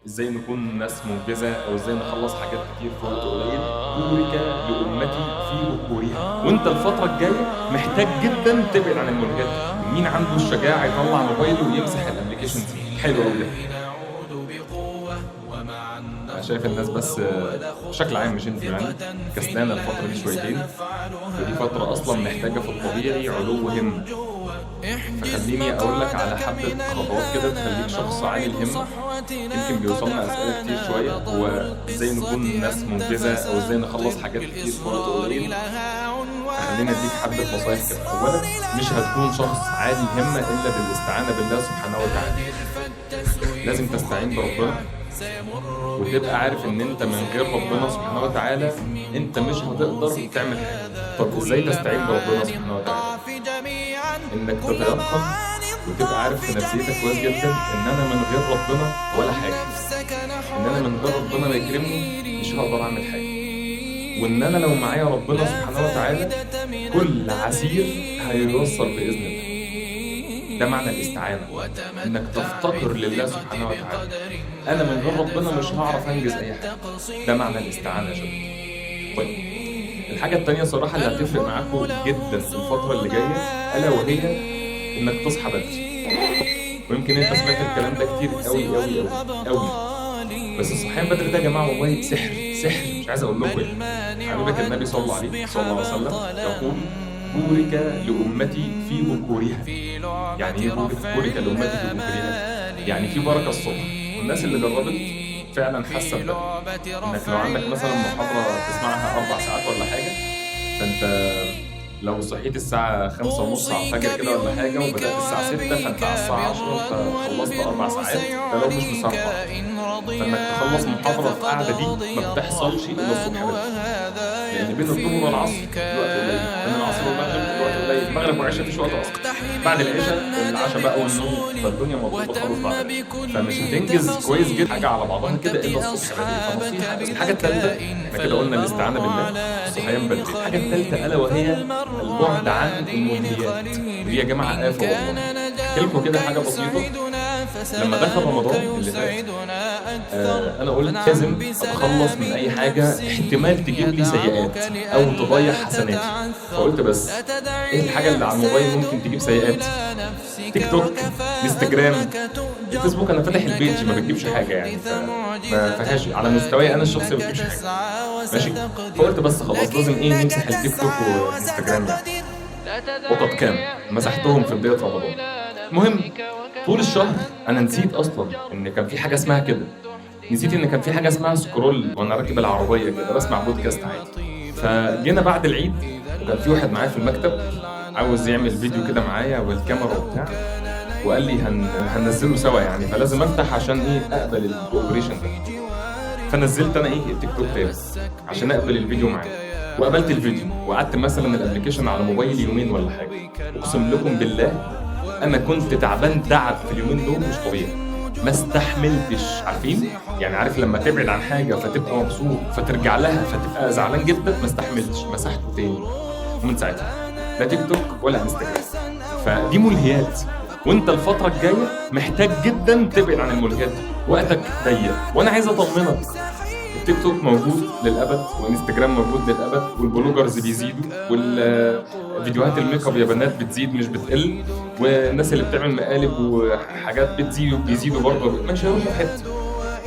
ازاي نكون ناس منجزه او ازاي نخلص حاجات كتير في وقت قليل. بورك لامتي في بكورها. وانت الفترة الجاية محتاج جدا تبعد عن الملهيات. مين عنده الشجاعة يطلع موبايله ويمسح ال applications دي؟ حلو قوي ده. انا شايف الناس بس بشكل عام، مش انت يعني، كسلانه الفترة دي شويتين، ودي فترة اصلا محتاجه في الطبيعي علو همه. فخليني اقول لك على حبه خطوات كده تخليك شخص عالي الهمه. يمكن بيوصلنا اسئلة كتير شويه، هو ازاي نكون ناس منجزه او ازاي نخلص حاجات كتير في وقت قليل. فخلينا اديك حبه نصايح كده. اولا، مش هتكون شخص عالي الهمه الا بالاستعانه بالله سبحانه وتعالى. لازم تستعين بربنا وتبقى عارف ان انت من غير ربنا سبحانه وتعالى انت مش هتقدر تعمل حاجة. طب ازاي تستعين بربنا سبحانه وتعالى؟ انك تتيقن وتبقى عارف في نفسيتك كويس جدا ان انا من غير ربنا ولا حاجة، ان انا من غير ربنا ما يكرمني مش هقدر اعمل حاجة، وان انا لو معايا ربنا سبحانه وتعالى كل عسير هيوصل باذن الله. ده معنى الاستعانة، انك تفتقر لله سبحانه وتعالى. انا من غير ربنا مش هعرف انجز اي حاجة. ده معنى الاستعانة يا شباب. طيب الحاجة التانية صراحة اللي هتفرق معاكم جدا الفترة اللي جاية، الا وهي انك تصحى بدري. ويمكن انت سمعت الكلام ده كتير قوي قوي قوي قوي، بس الصحيان بدري ده يا جماعة والله سحر سحر، مش عايز اقول لكم يعني. حبيبك النبي صلى الله عليه صلى الله عليه وسلم يقول: بورك لامتي في بكورها. يعني ايه بورك لامتي في بكورها؟ يعني في بركة الصبح. والناس اللي جربت فعلا حاسه بده، انك لو عندك مثلا محاضرة تسمعها 4 ساعات ولا حاجة، فانت لو صحيت الساعة 5:30 على الفجر كده ولا حاجة وبدأت الساعة 6، فأنت على الساعة 10 أنت خلصت 4 ساعات، ده لو مش مسرع. فإنك تخلص محاضرة في قعدة دي ما بتحصلش إلا الصبح بدري، لأن بين الظهر والعصر الوقت قليل، بين العصر والمغرب الوقت قليل، المغرب والعشاء مفيش وقت أصلا، بعد العشاء العشاء بقى والنوم، فالدنيا مضروبة خالص بعد، فمش هتنجز كويس جدا حاجة على بعضها كده إلا الصبح بدري. فنصيحة. الحاجة الثالثة، احنا كده قلنا الاستعانة بالله، الصحيان بدري. الحاجة الثالثة ألا وهي البعد عن الملهيات. ودي يا جماعة آفة والله. احكي لكم كده حاجة بسيطة. لما دخل رمضان اللي فات، أنا قلت لازم أتخلص من أي حاجة احتمال تجيب لي سيئات أو تضيع حسناتي. فقلت بس إيه الحاجة اللي على الموبايل ممكن تجيب سيئات؟ تيك توك، انستجرام، الفيسبوك. أنا فاتح ال page ما بتجيبش حاجة يعني، ما فيهاش على مستواي أنا الشخصي ما بتجيبش حاجة، ماشي. فقلت بس خلاص لازم إيه نمسح التيك توك وانستجرام يعني. وقد كان، مسحتهم في بداية رمضان. المهم طول الشهر أنا نسيت أصلا إن كان في حاجة اسمها كده، نسيت إن كان في حاجة اسمها scroll وأنا راكب العربية كده بسمع بودكاست عادي. فجينا بعد العيد وكان في واحد معايا في المكتب عاوز يعمل فيديو كده معايا والكاميرا وبتاع، وقال لي هننزله سوا يعني، فلازم افتح عشان ايه اقبل ال cooperation ده. فنزلت انا ايه التيك توك تاني عشان اقبل الفيديو معاه، وقبلت الفيديو وقعدت مثلا ال application على موبايلي يومين ولا حاجة. اقسم لكم بالله انا كنت تعبان تعب في اليومين دول مش طبيعي، ما استحملتش. عارفين يعني، عارف لما تبعد عن حاجة فتبقى مبسوط فترجع لها فتبقى زعلان جدا، ما استحملتش، مسحته تاني. ومن ساعتها لا تيك توك ولا انستجرام. فدي ملهيات، وانت الفترة الجاية محتاج جدا تبعد عن الملهيات دي، وقتك ضيق. وانا عايز اطمنك، التيك توك موجود للابد، وانستجرام موجود للابد، وال bloggers بيزيدوا، والفيديوهات الميك اب يا بنات بتزيد مش بتقل، والناس اللي بتعمل مقالب وحاجات بتزيد بيزيدوا برضه، مش هيروحوا في حتة،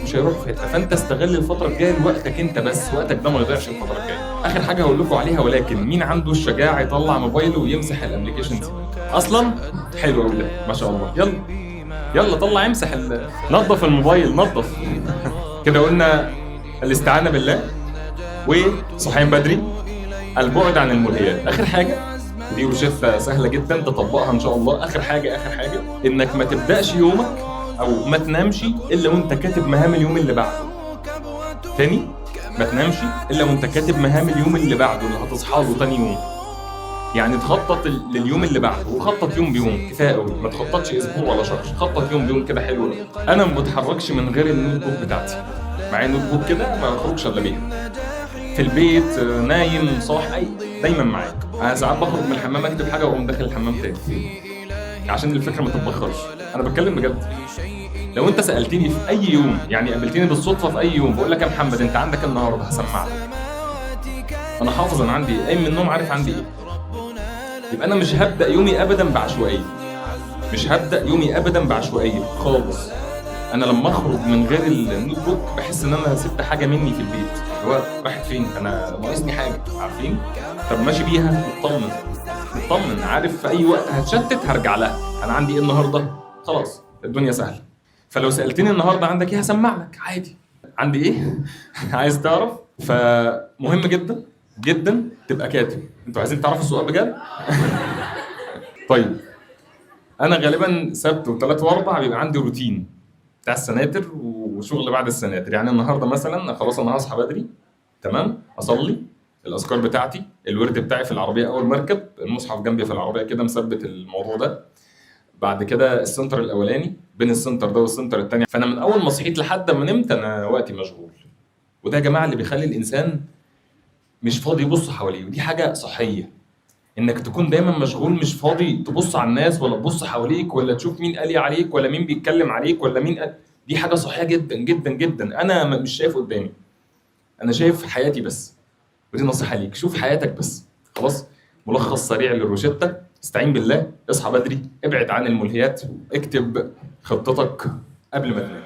مش هيروحوا في حتة. فانت استغل الفترة الجاية لوقتك انت بس، وقتك ده ما يضيعش الفترة الجاية. اخر حاجة هقول لكم عليها، ولكن مين عنده الشجاعة يطلع موبايله ويمسح ال application دي اصلا؟ حلو قوي ده ما شاء الله. يلا يلا طلع امسح نظف الموبايل، نظف كده. قلنا الاستعانة بالله وصحيان بدري، البعد عن الملهيات. اخر حاجة، ودي روشته سهلة جدا تطبقها ان شاء الله. اخر حاجة، اخر حاجة انك ما تبداش يومك او ما تنامش الا وانت كاتب مهام اليوم اللي بعده. تاني، ما تنامش الا وانت كاتب مهام اليوم اللي بعده اللي هتصحى له تاني يوم. يعني تخطط لليوم اللي بعده، وخطط يوم بيوم، كفاية قوي. ما تخططش اسبوع ولا شهر، خطط يوم بيوم كده حلو قوي. انا ما بتحركش من غير ال notebook بتاعتي، معايا notebook كده ما بخرجش الا بيها. في البيت نايم صاحي اي دايما معايا. انا ساعات بخرج من الحمام اكتب حاجة واقوم داخل الحمام تاني عشان الفكرة ما تتبخرش. انا بتكلم بجد. لو لو انت سالتني في اي يوم، يعني قابلتني بالصدفة في اي يوم، بقول لك يا محمد انت عندك النهارده، هسمع لك. انا حافظ انا عندي ايه، قايم من النوم عارف عندي ايه. يبقى انا مش هبدا يومي ابدا بعشوائيه، مش هبدا يومي ابدا بعشوائيه خالص. انا لما اخرج من غير ال notebook بحس ان انا سبت حاجة مني في البيت، اللي هو راحت فين، انا ناقصني حاجة، عارفين؟ طب ماشي بيها مطمن، مطمن، عارف في اي وقت هتشتت هرجع لها، انا عندي ايه النهارده، خلاص الدنيا سهلة. فلو سالتني النهارده عندك ايه هسمع لك عادي، عندي ايه عايز تعرف؟ فمهم جدا جدا تبقى كاتب. انتوا عايزين تعرفوا السؤال بجد؟ طيب انا غالبا سبت وثلاث واربع بيبقى عندي روتين بتاع السناتر وشغل بعد السناتر. يعني النهارده مثلا خلاص انا هصحى بدري، تمام، اصلي الاذكار بتاعتي، الورد بتاعي في العربية اول ما اركب، المصحف جنبي في العربية كده مثبت الموضوع ده. بعد كده ال center الاولاني، بين ال center ده وال center الثاني، فانا من اول ما صحيت لحد ما نمت انا وقتي مشغول. وده يا جماعة اللي بيخلي الانسان مش فاضي يبص حواليه، ودي حاجة صحية انك تكون دايما مشغول، مش فاضي تبص على الناس ولا تبص حواليك ولا تشوف مين قال عليك ولا مين بيتكلم عليك ولا مين قال. دي حاجة صحية جدا جدا جدا. انا مش شايف قدامي، انا شايف حياتي بس، ودي نصيحة ليك، شوف حياتك بس. خلاص، ملخص سريع للروشتة: استعين بالله، اصحى بدري، ابعد عن الملهيات، اكتب خطتك قبل ما تنام.